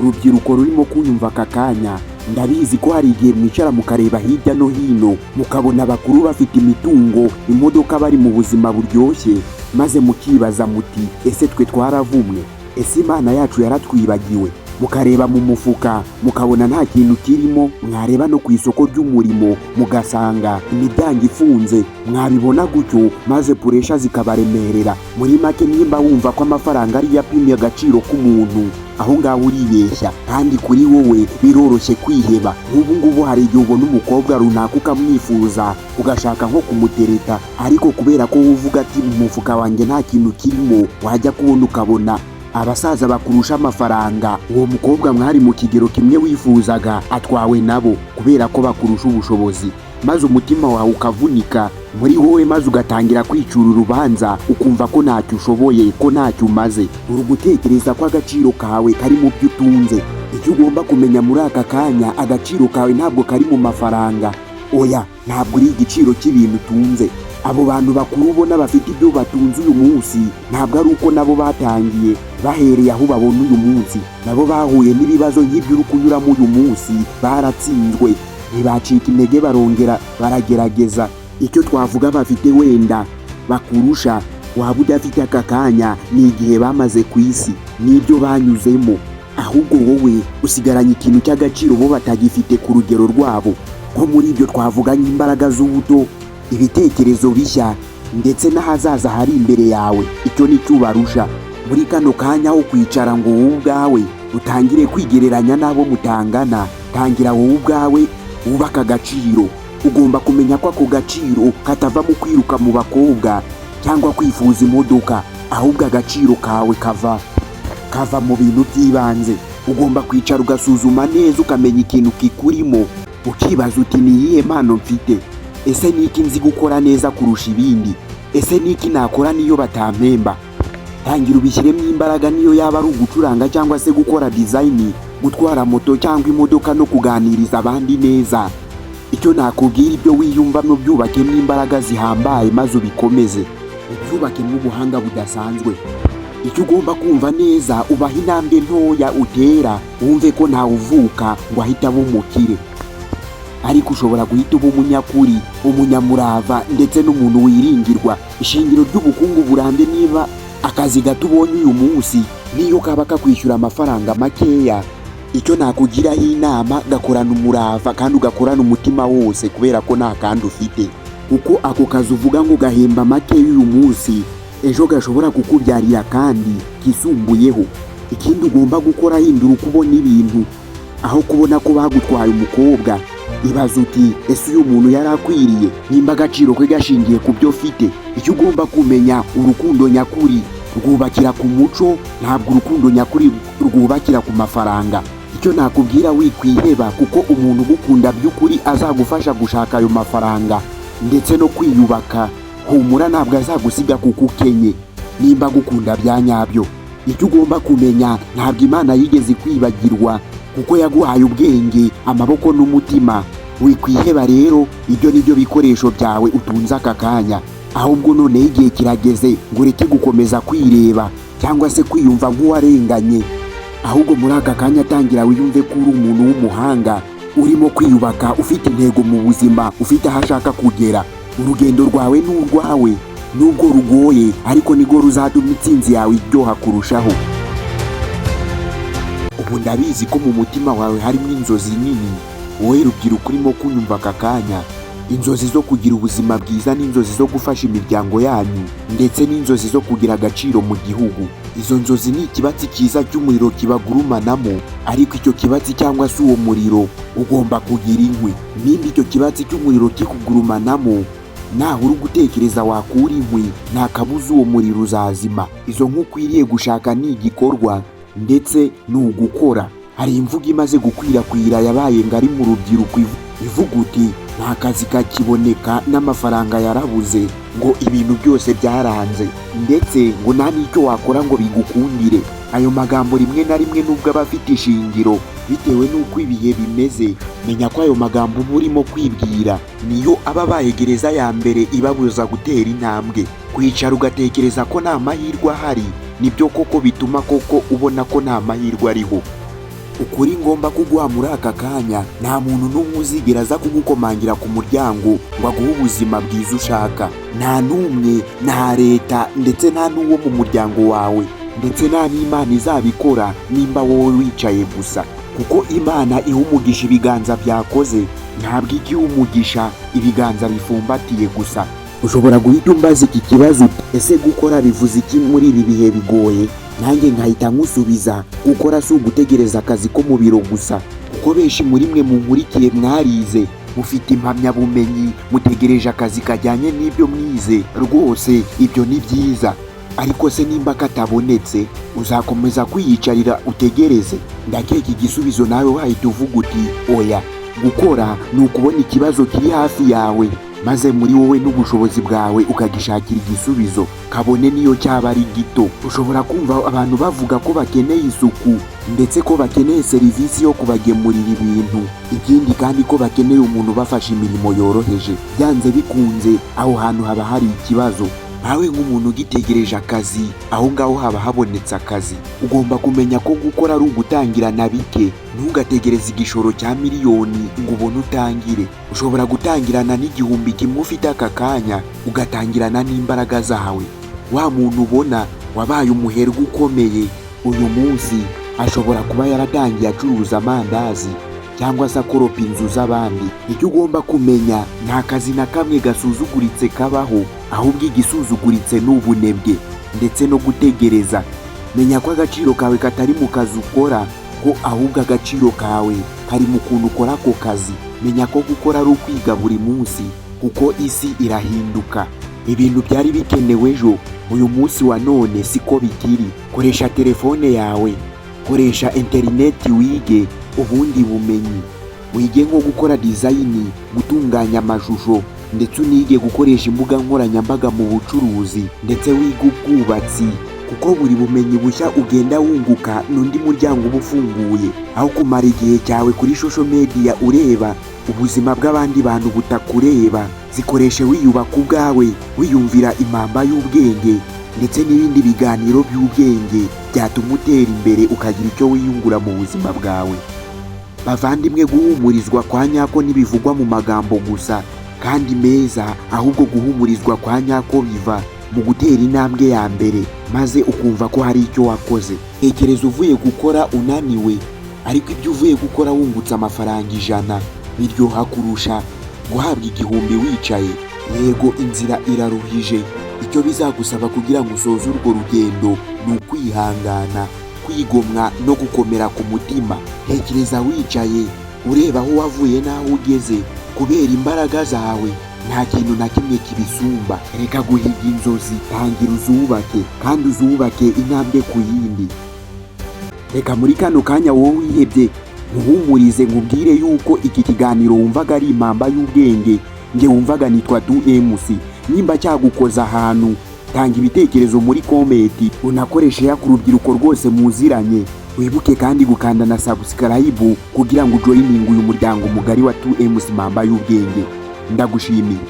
Urubyiruko rurimo kunyumva aka kanya, ndabizi ko hari igihe mwicara mukareba hirya no hino, mukabona abakuru bafite imitungo, imodoka, bari mu buzima buryoshye, maze mukibaza muti: "Ese twe twaravumwe? Ese Imana yacu yaratwibagiwe?" Mukareba mu mufuka mukabona nta kintu kirimo, mwareba no ku isoko ry'umurimo mugasanga imiryango ifunze. Mwabibona gutyo maze pressure zikabaremerera. Muri make, nimba wumva ko amafaranga ariyo apimye agaciro k'umuntu, aho ngaho uribeshya, kandi kuri wowe biroroshye kwiheba. Nk'ubu ngubu hari igihe ubona umukobwa runaka ukamwifuza, ugashaka nko kumutereta, ariko kubera ko wowe uvuga ati: "Mu mufuka wanjye nta kintu kirimo", wajya kubona ukabona abasaza bakurusha amafaranga, uwo mukobwa mwari mu kigero kimwe wifuzaga atwawe nabo kubera ko bakurusha ubushobozi, maze umutima wawe ukavunika muri wowe, maze ugatangira kwicura urubanza, ukumva ko ntacyo ushoboye, ko ntacyo umaze. Uri gutekereza ko agaciro kawe kari mu byo utunze. Icyo ugomba kumenya muri aka kanya, agaciro kawe ntabwo kari mu mafaranga. Oya, ntabwo uri igiciro cy'ibintu utunze. Abo bantu bakuru ubona bafite ibyo batunze uyu munsi, ntabwo ari uko nabo batangiye bahereye aho babona uyu munsi. Nabo bahuye n'ibibazo nk'ibyo uri kunyuramo uyu munsi. Baratsinzwe, ntibacika intege, barongera baragerageza. Icyo twavuga bafite wenda bakurusha, waba udafite aka kanya, ni igihe bamaze ku isi n'ibyo banyuzemo. Ahubwo wowe usigaranye ikintu cy'agaciro bo batagifite ku rugero rwabo. Nko muri ibyo twavuga nk'imbaraga z'ubuto, ibitekerezo bishya, ndetse n'ahazaza hari imbere yawe. Icyo ni cyo ubarusha. Muri kano kanya, aho kwicara ngo wowe ubwawe utangire kwigereranya n'abo mutangana, tangira wowe ubwawe wubake agaciro. Ugomba kumenya ko ako gaciro katava mu kwiruka mu bakobwa cyangwa kwifuza imodoka, ahubwo agaciro kawe kava mu bintu by'ibanze. Ugomba kwicara ugasuzuma neza, ukamenya ikintu kikurimo, ukibaza uti: "Ni iyihe mpano mfite? Ese ni iki nzi gukora neza kurusha ibindi? Ese ni iki nakora niyo batampemba?" Tangira ubishyiremo imbaraga, niyo yaba ari ugucuranga cyangwa se gukora design, gutwara moto cyangwa imodoka, no kuganiriza abandi neza. Icyo nakubwira, ibyo wiyumvamo byubakemo imbaraga zihambaye, maze ubikomeze, ubyubakemo ubuhanga budasanzwe. Icyo ugomba kumva neza, ubaha intambwe ntoya utera, wumve ko ntawe uvuka ngo ahite aba umukire, ariko ushobora guhita uba umunyakuri, umunyamurava, ndetse n'umuntu wiringirwa. Ishingiro ry'ubukungu burambye, niba akazi gato ubonye uyu munsi, niyo kaba kakwishyura amafaranga makeya, icyo nakugiraho inama, gakorana umurava kandi ugakorana umutima wose, kubera ko nta kandi ufite. Kuko ako kazi uvuga ngo gahemba makeya uyu munsi, ejo gashobora kukubyarira kandi kisumbuyeho. Ikindi ugomba gukora, hindura uko ubona ibintu. Aho kubona ko bagutwaye umukobwa, ibaza uti: "Ese uyu muntu yari akwiriye?" Nimba agaciro ke gashingiye ku byo ufite. Icyo ugomba kumenya, urukundo nyakuri rwubakira ku muco, ntabwo urukundo nyakuri rwubakira ku mafaranga. Icyo nakubwira, wikwiheba, kuko umuntu ugukunda by'ukuri azagufasha gushaka ayo mafaranga ndetse no kwiyubaka. Humura, ntabwo azagusiga kuko ukenye nimba agukunda bya nyabyo. Icyo ugomba kumenya, ntabwo Imana yigeze kwibagirwa, kuko yaguhaye ubwenge, amaboko n'umutima. Wikwiheba rero, ibyo ni byo bikoresho byawe utunze aka kanya. Ahubwo noneho igihe kirageze ngo ureke gukomeza kwireba cyangwa se kwiyumva nk'uwarenganye. Ahubwo muri aka kanya tangira wiyumve ko uri umuntu w'umuhanga urimo kwiyubaka, ufite intego mu buzima, ufite aho ashaka kugera. Urugendo rwawe ni urwawe, nubwo rugoye, ariko nibwo ruzatuma intsinzi yawe iryoha kurushaho. Ubu ndabizi ko mu mutima wawe harimo inzozi nini, wowe rubyiruko urimo kunyumva aka kanya, inzozi zo kugira ubuzima bwiza, n'inzozi zo gufasha imiryango yanyu, ndetse n'inzozi zo kugira agaciro mu gihugu. Izo nzozi ni ikibatsi cyiza cy'umuriro kibagurumanamo, ariko icyo kibatsi cyangwa se uwo muriro ugomba kugira inkwi. Nimba icyo kibatsi cy'umuriro kikugurumanamo, naho uri gutekereza wakura inkwi, nta kabuza uwo muriro uzazima. Izo nkwi ukwiriye gushaka ni igikorwa ndetse ni ugukora. Hari imvugo imaze gukwirakwira, yabaye ngari mu rubyiruko, ivuga uti: "Nta kazi kakiboneka, n'amafaranga yarabuze", ngo ibintu byose byaranze, ndetse ngo nta n'icyo wakora ngo bigukundire. Ayo magambo rimwe na rimwe, nubwo aba afite ishingiro bitewe n'uko ibihe bimeze, menya ko ayo magambo uba urimo kwibwira niyo aba abaye gereza ya mbere ibabuza gutera intambwe. Kwicara ugatekereza ko nta mahirwe ahari, nibyo koko bituma koko ubona ko nta mahirwe ariho. Ukuri ngomba kuguha muri aka kanya, nta muntu n'umwe uzigera aza kugukomangira ku muryango ngo aguhe ubuzima bwiza ushaka. Nta n'umwe, nta leta, ndetse nta n'uwo mu muryango wawe, ndetse nta n'Imana izabikora nimba wowe wicaye gusa, kuko Imana iha umugisha ibiganza byakoze, ntabwo ijya iha umugisha ibiganza bifumbatiye gusa. Ushobora guhita umbaza iki kibazo uti: "Ese gukora bivuze iki muri ibi bihe bigoye?" Nanjye nkahita nkusubiza: gukora si ugutegereza akazi ko mu biro gusa, kuko benshi muri mwe munkurikiye mwarize, mufite impamyabumenyi, mutegereje akazi kajyanye n'ibyo mwize. Rwose ibyo ni byiza, ariko se nimba katabonetse, uzakomeza kwiyicarira utegereze? Ndakeka igisubizo nawe wahita uvuga uti: "Oya." Gukora ni ukubona ikibazo kiri hafi yawe, maze muri wowe n'ubushobozi bwawe ukagishakira igisubizo, kabone niyo cyaba ari gito. Ushobora kumva abantu bavuga ko bakeneye isuku, ndetse ko bakeneye serivisi yo kubagemurira ibintu, ikindi kandi ko bakeneye umuntu ubafasha imirimo yoroheje. Byanze bikunze aho hantu haba hari ikibazo. Nawe nk'umuntu ugitegereje akazi, aho ngaho haba habonetse akazi. Ugomba kumenya ko gukora ari ugutangirana bike. Ntugategereze igishoro cya miliyoni ngo ubone utangire. Ushobora gutangirana n'1000 ufite aka kanya, ugatangirana n'imbaraga zawe. Wa muntu ubona wabaye umuherwe ukomeye uyu munsi ashobora kuba yaratangiye acuruza amandazi cyangwa se akoropa inzu z'abandi. Icyo ugomba kumenya, nta kazi na kamwe gasuzuguritse kabaho, ahubwo igisuzuguritse ni ubunebwe ndetse no gutegereza. Menya ko agaciro kawe katari mu kazi ukora, ko ahubwo agaciro kawe kari mu kuntu ukora ako kazi. Menya ko gukora ari ukwiga buri munsi, kuko isi irahinduka. Ibintu byari bikenewe ejo, uyu munsi wa none siko bikiri. Koresha telefone yawe, koresha interineti, wige ubundi bumenyi, wige nko gukora design, gutunganya amashusho, ndetse unige gukoresha imbuga nkoranyambaga mu bucuruzi, ndetse wige ubwubatsi, kuko buri bumenyi bushya ugenda wunguka n'undi muryango uba ufunguye. Aho kumara igihe cyawe kuri social media ureba ubuzima bw'abandi bantu butakureba, zikoreshe wiyubaka ubwawe, wiyumvira impamba y'ubwenge ndetse n'ibindi biganiro by'ubwenge byatuma utera imbere, ukagira icyo wiyungura mu buzima bwawe. Bavandimwe, guhumurizwa kwa nyako ntibivugwa mu magambo gusa kandi meza, ahubwo guhumurizwa kwa nyako biva mu gutera intambwe ya mbere, maze ukumva ko hari icyo wakoze. Tekereza uvuye gukora unaniwe, ariko ibyo uvuye gukora wungutse amafaranga 100, biryoha kurusha guhabwa 1000 wicaye. Yego, inzira iraruhije. Icyo bizagusaba kugira ngo usoze urwo rugendo ni ukwihangana, kwigomwa no gukomera ku mutima. Tekereza wicaye ureba aho wavuye n'aho ugeze kubera imbaraga zawe. Nta kintu na kimwe kibisumba. Reka guhiga inzozi, tangira uzubake, kandi uzubake intambwe ku yindi. Reka muri kano kanya wowe wihebye nkuhumurize, nkubwire yuko iki kiganiro wumvaga ari impamba y'ubwenge. Nge wumvaga nitwa 2MC. Nimba cyagukoza ahantu, tanga ibitekerezo muri comment, unakoreshe ya ku rubyiruko rwose muziranye. Wibuke kandi gukanda na subscribe kugira ngo ujoininge uyu muryango mugari wa 2MC, impamba y'ubwenge. Ndagushimiye.